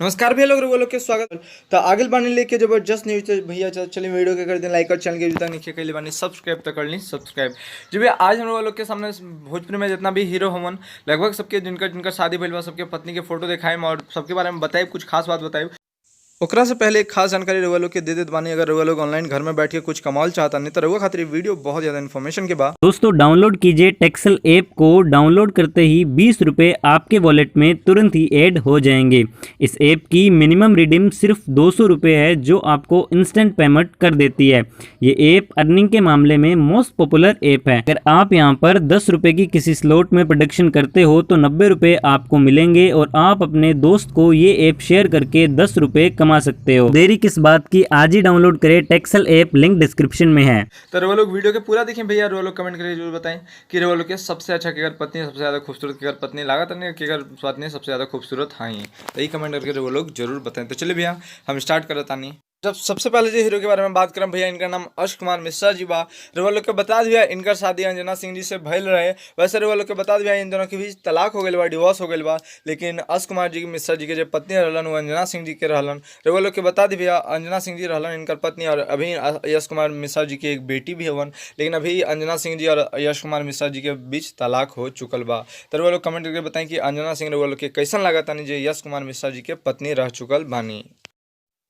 नमस्कार भैया लोग, रउआ लोग के स्वागत। तो आगे बानी लेके जबरदस्त न्यूज। तो भैया चलिए वीडियो के कर दें लाइक और चैनल के अभी तक नहीं कैले बानी सब्सक्राइब तो कर ली सब्सक्राइब। जी भैया, आज हम लोग के सामने भोजपुरी में जितना भी हीरो हवन, लगभग सबके जिनका जिनका शादी भइल बा, सबके पत्नी के फोटो दिखाएम और सबके बारे में बताइब, कुछ खास बात बताइब। ओकरा से पहले एक खास जानकारी रउआ लोग के दे देत बानी। अगर रउआ लोग ऑनलाइन घर में बैठ के कुछ कमावल चाहता नहीं तो रउआ खातिर वीडियो बहुत ज़्यादा इन्फॉर्मेशन के बा। दोस्तों, डाउनलोड कीजिए टेक्सल ऐप को। डाउनलोड करते ही 20 रुपये आपके वॉलेट में तुरंत ही ऐड हो जाएंगे। इस ऐप की मिनिमम रिडीम सिर्फ 200 रुपये है, जो आपको इंस्टेंट पेमेंट कर देती है। ये ऐप अर्निंग के मामले में मोस्ट पॉपुलर ऐप है। अगर आप यहाँ पर 10 रुपये की किसी स्लॉट में प्रेडिक्शन करते हो तो 90 रुपये आपको मिलेंगे और आप अपने दोस्त को ये ऐप शेयर करके 10 रुपये कमा सकते हो। देरी किस बात की? आज ही डाउनलोड करें टेक्सल ऐप, लिंक डिस्क्रिप्शन में है। तो रउआ लोग वीडियो के पूरा देखें भैया। रउआ लोग कमेंट करके जरूर बताएं कि रउआ लोग के सबसे अच्छा केकर पत्नी, सबसे ज़्यादा खूबसूरत केकर पत्नी लागत नहीं, केकर पत्नी सबसे ज़्यादा खूबसूरत हाई। तो ये कमेंट करके रउआ लोग जरूर बताएं। तो चलिए भैया, हम स्टार्ट करत तानी। जब सबसे पहले जो हीरो के बारे में बात करम भैया, इनका नाम अश कुमार मिश्रा जी बा। रउआ लोग के बता दिया, इनकर शादी अंजना सिंह जी से भइल रहे। वैसे रउआ लोग के बता दिया, इन दोनों के बीच तलाक हो गइल बा, डिवोर्स हो गइल बा, लेकिन अश कुमार जी मिश्रा जी के जो पत्नी रहलन, वो अंजना सिंह जी के रहलन। रउआ लोग के बता दी भैया, अंजना सिंह जी रहलन इनकर पत्नी और अभी यश कुमार मिश्रा जी के एक बेटी भी हवन, लेकिन अभी अंजना सिंह जी और यश कुमार मिश्रा जी के बीच तलाक हो चुकल बा। तो रउआ लोग कमेंट करके बताएं कि अंजना सिंह रउआ लोग के कैसन लागतानी, जे यश कुमार मिश्रा जी के पत्नी रह चुकल बानी।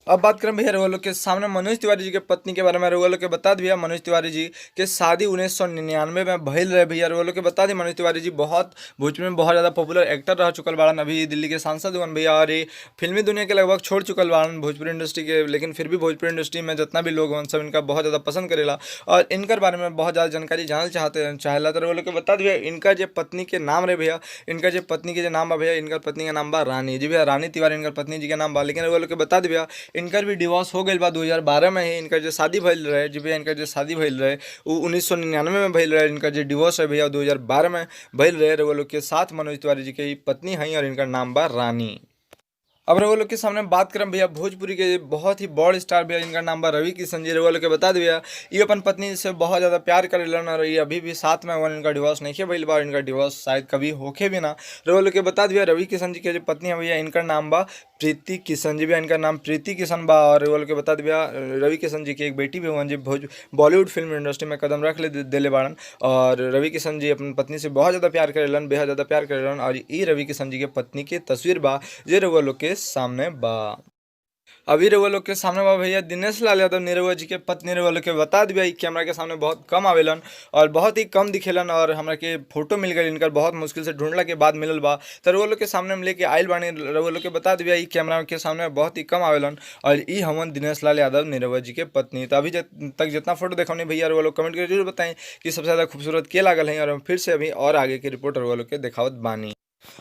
अब बात करें भैया रउआ लोग के सामने मनोज तिवारी जी के पत्नी के बारे में। रउआ लोग के बता दिया, मनोज तिवारी जी के शादी 1999 में भइल रहे। भैया, रउआ लोग के बता दी, मनोज तिवारी जी बहुत भोजपुरी में बहुत ज़्यादा पॉपुलर एक्टर रह चुकल बाड़न। अभी दिल्ली के सांसद हुवन भैया और ये फिल्मी दुनिया के लगभग छोड़ चुकल बाड़न भोजपुरी इंडस्ट्री के, लेकिन फिर भी भोजपुरी इंडस्ट्री में जितना भी लोग हवन, सब इनका बहुत ज़्यादा पसंद करेला और इनकर बारे में बहुत ज़्यादा जानकारी जानल चाहते चाहेला। तो रउआ लोग के बता दिया, इनका जो पत्नी के नाम रहे भैया, इनका जो पत्नी के जो नाम बा भैया, इनकर पत्नी के नाम बा रानी जी। भैया, रानी तिवारी इनकर पत्नी जी के नाम बा। लेकिन रउआ लोग के बता दी भैया, इनकर भी डिवोर्स हो गइल बा 2012 में ही। इनकर जो शादी भइल रहे, जी भैया, इनकर जो शादी भइल रहे, उ 1999 में भइल रहे। इनकर जो डिवोर्स है भैया, 2012 में भइल रहे। रउआ लोग के साथ मनोज तिवारी जी के पत्नी हई और इनकर नाम बा रानी। अब रउआ लोग के सामने बात करम भैया भोजपुरी के बहुत ही बड़ स्टार भैया, इनका नाम बा रवि किशन जी। रउआ लोग के बता दी भैया, ये अपन पत्नी से बहुत ज़्यादा प्यार करेलन और ये अभी भी साथ में हवन। इनका डिवोर्स नहीं भइल बा और इनका डिवोर्स शायद कभी होखे भी ना। रउआ लोग के बता दी भैया, रवि किशन जी के जो पत्नी है भैया, इनका नाम बा प्रीति किशन जी। भैया, इनका नाम प्रीति किशन बा। और रउआ लोग के बता दी भैया, रवि किशन जी के एक बेटी भी हुवन, जी भोज बॉलीवुड फिल्म इंडस्ट्री में कदम रख ले देले बाड़न। और रवि किशन जी अपन पत्नी से बहुत ज़्यादा प्यार करेलन, बेहद ज़्यादा प्यार करेलन। और ई रवि किशन जी के पत्नी के तस्वीर बा, जे रउआ लोग के सामने बा। अभी रउआ लोग के सामने बा भैया दिनेश लाल यादव निरहुआ जी के पत्नी। रउआ लोग के बता दी भैया, कैमरा के सामने बहुत कम आवेलन और बहुत ही कम दिखेलन और हमरा के फोटो मिल गई इनकर, बहुत मुश्किल से ढूंढला के बाद मिलल बा। तो रउआ लोग के सामने हम लेके आइल बानी। रउआ लोग के बता दी भैया, ई कैमरा के सामने बहुत ही कम आवेलन और ई हवन दिनेश लाल यादव निरहुआ जी के पत्नी। तो अभी तक जितना फोटो देखौनी भैया, रउआ लोग कमेंट करके जरूर बताएं कि सबसे ज़्यादा खूबसूरत के लागल है। और हम फिर से अभी और आगे के रिपोर्ट रउआ लोग के देखावत बानी।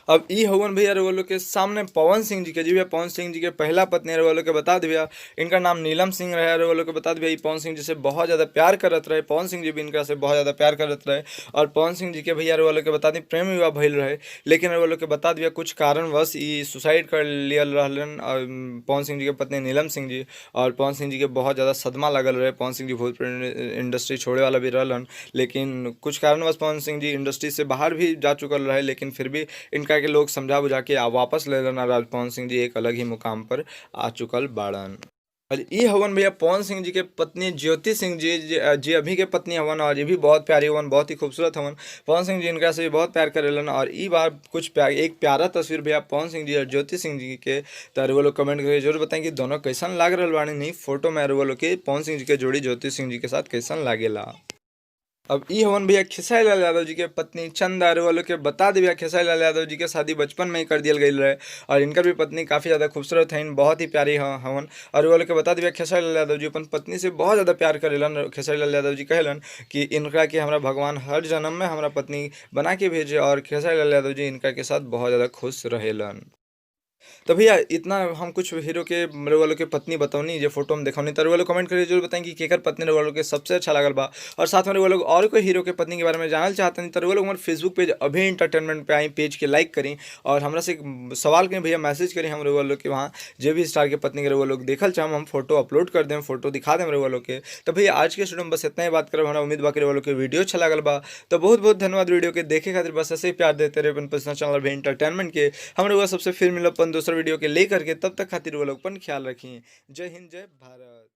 अब ई हवन भैया रउआ लोग के सामने पवन सिंह जी के। जी भैया, पवन सिंह जी के पहला पत्नी। रउआ लोग के बता दी भैया, इनका नाम नीलम सिंह रहे। रउआ लोग के बता दी भैया, ई पवन सिंह जी से बहुत ज़्यादा प्यार करत रहे। पवन सिंह जी भी इनका से बहुत ज़्यादा प्यार करत रहे। और पवन सिंह जी के भैया, रउआ लोग के बता दी, प्रेम विवाह भइल रहे, लेकिन रउआ लोग के बता दिया, कुछ कारणवश ई सुसाइड कर लियल रहलन और पवन सिंह जी के पत्नी नीलम सिंह जी। और पवन सिंह जी के बहुत ज़्यादा सदमा लगल रहे। पवन सिंह जी भोजपुरी इंडस्ट्री छोड़े वाला भी रहलन, लेकिन कुछ कारणवश पवन सिंह जी इंडस्ट्री से बाहर भी जा चुकल रहे, लेकिन फिर भी इनका के लोग समझा बुझा के वापस ले लेना। राज पवन सिंह जी एक अलग ही मुकाम पर आ चुकल बाड़न। और ई हवन भैया पवन सिंह जी के पत्नी ज्योति सिंह जी, जी अभी के पत्नी हवन और ये भी बहुत प्यारी हवन, बहुत ही खूबसूरत हवन। पवन सिंह जी इनका से भी बहुत प्यार करेलन। और ई बार कुछ प्यार एक प्यारा तस्वीर भैया पवन सिंह जी और ज्योति सिंह जी के। तो वो लोग कमेंट करके जरूर बताएं कि दोनों कैसन लाग रहल बानी नहीं फोटो में। वो लोग के पवन सिंह जी के जोड़ी ज्योति सिंह जी के साथ कैसन लागेला? अब ई हवन भैया खेसारी लाल यादव जी के पत्नी चंदा। रउआ लोग के बता दी भैया, खेसारी लाल यादव जी के शादी बचपन में ही कर दियल गई रहे और इनकर भी पत्नी काफ़ी ज़्यादा खूबसूरत हैं, बहुत ही प्यारी हवन। और रउआ लोग के बता दी भैया, खेसारी लाल यादव जी अपन पत्नी से बहुत ज़्यादा प्यार करेलन। खेसारी लाल यादव जी कहेलन कि इनका के हमरा भगवान हर जन्म में हमरा पत्नी बना के भेजे और खेसारी लाल यादव जी इनका के साथ बहुत ज़्यादा खुश रहेलन। तो भैया, इतना हम कुछ हीरो के रउआ लोग के पत्नी बतौनी, जे फोटो हम देखौनी। तो रउआ लोग कमेंट करके जरूर बताएं कि केकर पत्नी रउआ लोग के सबसे अच्छा लागल बा। और साथ में रउआ लोग और कोई हीरो के पत्नी के बारे में जानल चाहते हैं, तो रउआ लोग हमारे फेसबुक पेज अभी एंटरटेनमेंट पे आई, पेज के लाइक करी और हमरा से सवाल करें भैया, मैसेज करी। हम रउआ लोग के वहाँ जे भी स्टार के पत्नी के रउआ लोग देखल चाहम, हम फोटो अपलोड कर दें, फोटो दिखा दें रउआ लोग के। तो भैया, आज के स्टूडियो में बस इतना ही बात करब। हमरा उम्मीद बा कि रउआ लोग के वीडियो अच्छा लागल बा। तो बहुत बहुत धन्यवाद वीडियो के देखे खातिर। बस ऐसे ही प्यार देते रहे अपन पर्सनल चैनल अभी एंटरटेनमेंट के। हम रउआ सबसे फिर मिलब अपन दूसरा वीडियो के लेकर के, तब तक खातिर वो लोग अपन ख्याल रखी। जय हिंद, जय भारत।